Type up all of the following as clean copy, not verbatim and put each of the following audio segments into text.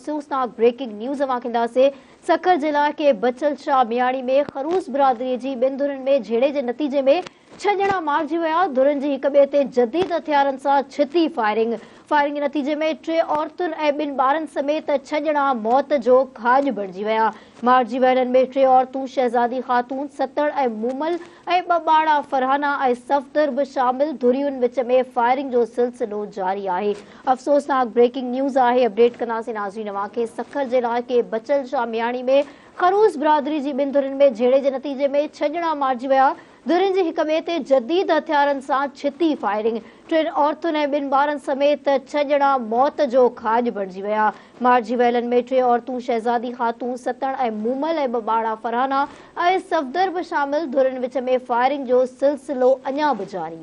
افسوسناڪ breaking news اوهان کي ڏينداسين سکر جي علائقي بچل شاهه مياڻي ۾ خروس برادري جي ٻن ڌرين ۾ جهيڙي جي نتيجي ۾ ڇهه ڄڻا مارجي ويا ڌرين جي هڪ ٻئي تي جديد هٿيارن سان ڇتي فائرنگ فائرنگ جي نتيجي ۾ ٽي عورتن ۽ ٻن ٻارن سميت ڇهه ڄڻا موت جو کاڄ بڻجي ويا مارجي ويلن ۾ ٽي عورتون شهزادي خاتون ستڙ ۽ مومل ۽ ٻه ٻارڙا فرحانه ۽ صفدر به شامل ڌرين وچ ۾ فائرنگ جو سلسلو جاري آهي افسوسناڪ بريڪنگ نيوز آهي اپڊيٽ ڪنداسين ناظرين اوهان کي سکر جي علائقي بچل شاهه مياڻي ۾ خروس برادري جي ٻن ڌرين ۾ جهيڙي جي نتيجي ۾ ڇهه ڄڻا مارجي ويا ڌرين جي هڪ ٻئي تي جديد هٿيارن سان ڇتي فائرنگ ٽن عورتن ۽ ٻن ٻارن سميت ڇهه ڄڻا موت جو کاڄ بڻجي ويا مارجي ويلن ۾ ٽي عورتون شهزادي خاتون ستڻ ۽ مومل ۽ ٻه ٻارڙا فرحانه ۽ صفدر به شامل ڌرين وچ ۾ فائرنگ جو سلسلو اڃا به جاري.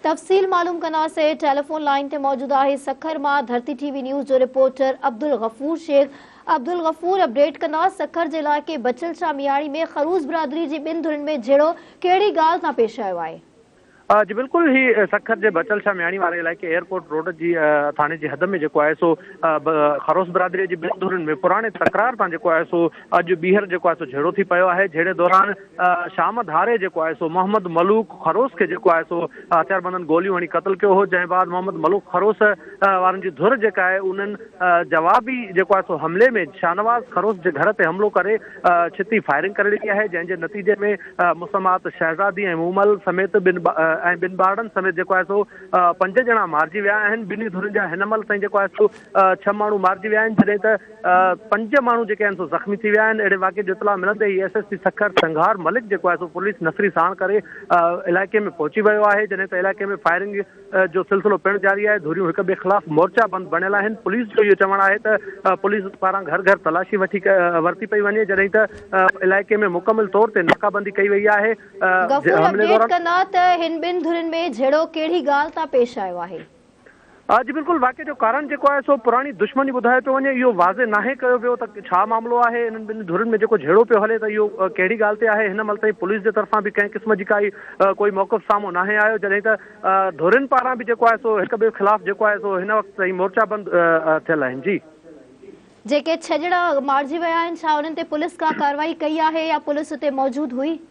تفصيل معلوم ڪنداسين ٽيليفون لائين تي موجود آهي سکر مان ڌرتي ٽي وي نيوز جو رپورٽر عبدالغفور شيخ عبدالغفور اپڊيٽ ڪندا سکر جي علائقي بچل شاهه مياڻي ۾ خروس برادري جي ٻن ڌرين ۾ جهيڙو ڪهڙي ڳالهه تان پيش آيو آهي. جي بلڪل هي سکر جي بچل شاهه مياڻي واري علائقي ايئرپورٽ روڊ جي ٿاڻي جي حد ۾ جيڪو آهي سو خروس برادري جي ٻن ڌرين ۾ پراڻي تڪرار تان جيڪو آهي سو اڄ ٻيهر جيڪو آهي سو جهيڙو ٿي پيو آهي جهيڙي دوران شام ڌاري جيڪو آهي سو محمد ملوڪ خروس کي جيڪو آهي سو هٿياربندن گوليون هڻي قتل ڪيو هو جنهن بعد محمد ملوڪ خروس وارن جي ڌر جيڪا آهي انهن جوابي جيڪو آهي سو حملي ۾ شاهنواز خروس جي گهر تي حملو ڪري ڇتي فائرنگ ڪري ڏني آهي جنهن جي نتيجي ۾ مسمات شهزادي ۽ مومل سميت ٻن ۽ ٻن ٻارڙن سميت جيڪو آهي سو پنج ڄڻا مارجي ويا آهن ٻنهي ڌرين جا هن مهل تائين جيڪو آهي سو ڇهه ماڻهو مارجي ويا آهن جڏهن ته پنج ماڻهو جيڪي آهن سو زخمي ٿي ويا آهن، اهڙي واقعي جو اطلاع ملندي ئي S S P Sukkur Sanghar Malik جيڪو آهي سو پوليس نفري ساڻ ڪري علائقي ۾ پهچي ويو آهي، جڏهن ته علائقي ۾ فائرنگ جو سلسلو پڻ جاري آهي، ڌريون هڪ ٻئي خلاف مورچا بند بڻيل آهن، پوليس جو اهو چوڻ آهي ته پوليس پاران گهر گهر تلاشي وٺي ورتي پئي وڃي، جڏهن ته علائقي ۾ مڪمل طور تي ناڪابندي ڪئي وئي آهي، غفور حملي اپڊيٽ دوران. ڪندا ته هن ٻن ڌرين ۾ جهيڙو ڪهڙي ڳالهه تان پيش آيو آهي. جي بلڪل واقعي جو ڪارڻ جيڪو آهي سو پراڻي دشمني ٻڌايو پيو وڃي اهو واضح ناهي ڪيو ويو ته ڇا معاملو آهي انهن ٻنهي ڌرين ۾ جيڪو جهيڙو پيو هلي ته اهو ڪهڙي ڳالهه تي آهي هن مهل تائين پوليس جي طرفان به ڪنهن قسم جي ڪائي ڪوئي موقف سامهون ناهي آيو جڏهن ته ڌرين پاران به جيڪو آهي سو هڪ ٻئي خلاف جيڪو آهي سو هن وقت تائين مورچا بند ٿيل آهن جي. جيڪي ڇهه ڄڻا مارجي ويا آهن ڇا انهن تي پوليس ڪا ڪارروائي ڪئي آهي يا پوليس اتي موجود هئي؟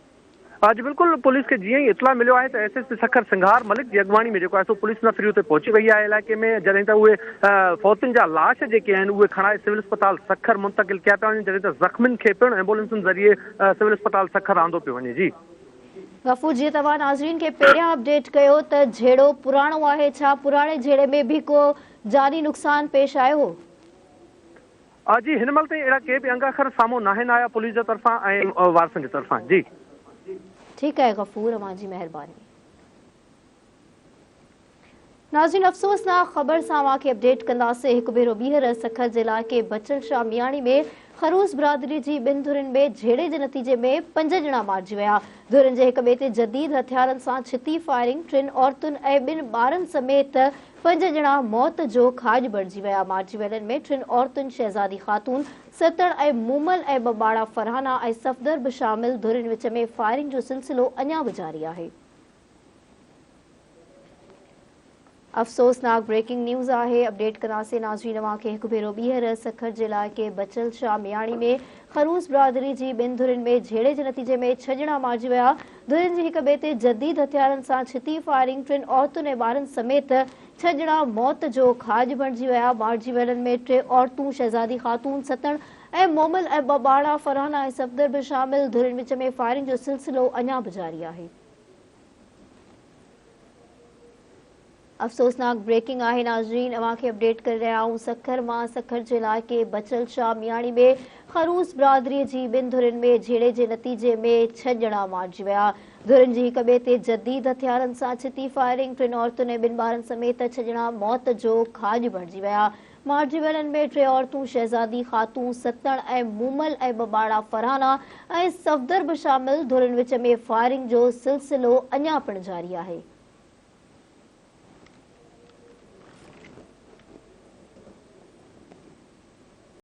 جي بلڪل پوليس کي جيئن ئي اطلاع مليو آهي ته S S P Sukkur Sanghar Malik جي اڳواڻي ۾ جيڪو آهي سو پوليس نفري اتي پهچي وئي آهي علائقي ۾ جڏهن ته اهي فوتين جا لاش جيڪي آهن اهي کڻائي سول اسپتال سکر منتقل ڪيا پيا وڃن جڏهن ته زخمين کي پڻ ايمبولينسن ذريعي سول اسپتال سکر آندو پيو وڃي جي. غفور جيئن توهان ناظرين کي پهريان اپڊيٽ ڪيو ته جهيڙو پراڻو آهي ڇا پراڻي جهيڙي ۾ به ڪو جاني نقصان پيش آيو هو؟ جي هن مهل تائين اهڙا ڪي به انگ اکر سامهون ناهن آيا پوليس جي طرفان ۽ وارثن جي طرفان جي. ٺيڪ آهي غفور اوهان جي مهرباني. ناظرين افسوسناڪ خبر سان اوهان کي اپڊيٽ ڪنداسين هڪ ڀيرو ٻيهر سکر جي علائقي بچل شاهه مياڻي ۾ خروس برادري جي ٻن ڌرين ۾ جهيڙي جي نتيجي ۾ پنج ڄڻا مارجي ويا ڌرين جي هڪ ٻئي تي جديد هٿيارن سان ڇتي فائرنگ ٽن عورتن ۽ ٻن ٻارن سميت پنج ڄڻا موت جو کاڄ بڻجي ويا، مارجي ويلن ۾ ٽن عورتن شهزادي خاتون، ستڙ ۽ مومل ۽ ٻه ٻاڙا فرحانه ۽ صفدر به شامل، ڌرين وچ ۾ فائرنگ جو سلسلو اڃا به جاري آهي. افسوسناڪ بريڪنگ نيوز آهي اپڊيٽ ڪنداسين ناظرين اوهان کي هڪ ڀيرو ٻيهر سکر جي علائقي بچل شاهه مياڻي ۾ خروس برادري جي ٻن ڌرين ۾ جهيڙي جي نتيجي ۾ ڇهه ڄڻا مارجي ويا، ڌرين جي هڪ ٻئي تي جديد هٿيارن سان ڇتي فائرنگ، ٽن عورتن ۽ ٻارن سميت ڇهه ڄڻا موت جو کاڄ بڻجي ويا، مارجي ويلن ۾ ٽي عورتون شهزادي خاتون، ستڻ ۽ مومل ۽ ٻه ٻارڙا فرحانه ۽ صفدر به شامل، ڌرين وچ ۾ فائرنگ جو سلسلو اڃا به جاري آهي. افسوسناڪ بريڪنگ آهي ناظرين اوهان کي اپڊيٽ ڪري رهيا آهيون سکر مان سکر جي علائقي بچل شاهه مياڻي ۾ خروس برادري جي ٻن ڌرين ۾ جهيڙي جي نتيجي ۾ ڇهه ڄڻا مارجي ويا ڌرين جي هڪ ٻئي تي جديد هٿيارن سان ڇتي فائرنگ ٽن عورتن ۽ ٻن ٻارن سميت ڇهه ڄڻا موت جو کاڄ بڻجي ويا مارجي ويلن ۾ ٽي عورتون شهزادي خاتون ستڻ ۽ مومل ۽ ٻه ٻارڙا فرحانه ۽ صفدر به شامل ڌرين وچ ۾ فائرنگ جو سلسلو اڃا پڻ جاري آهي.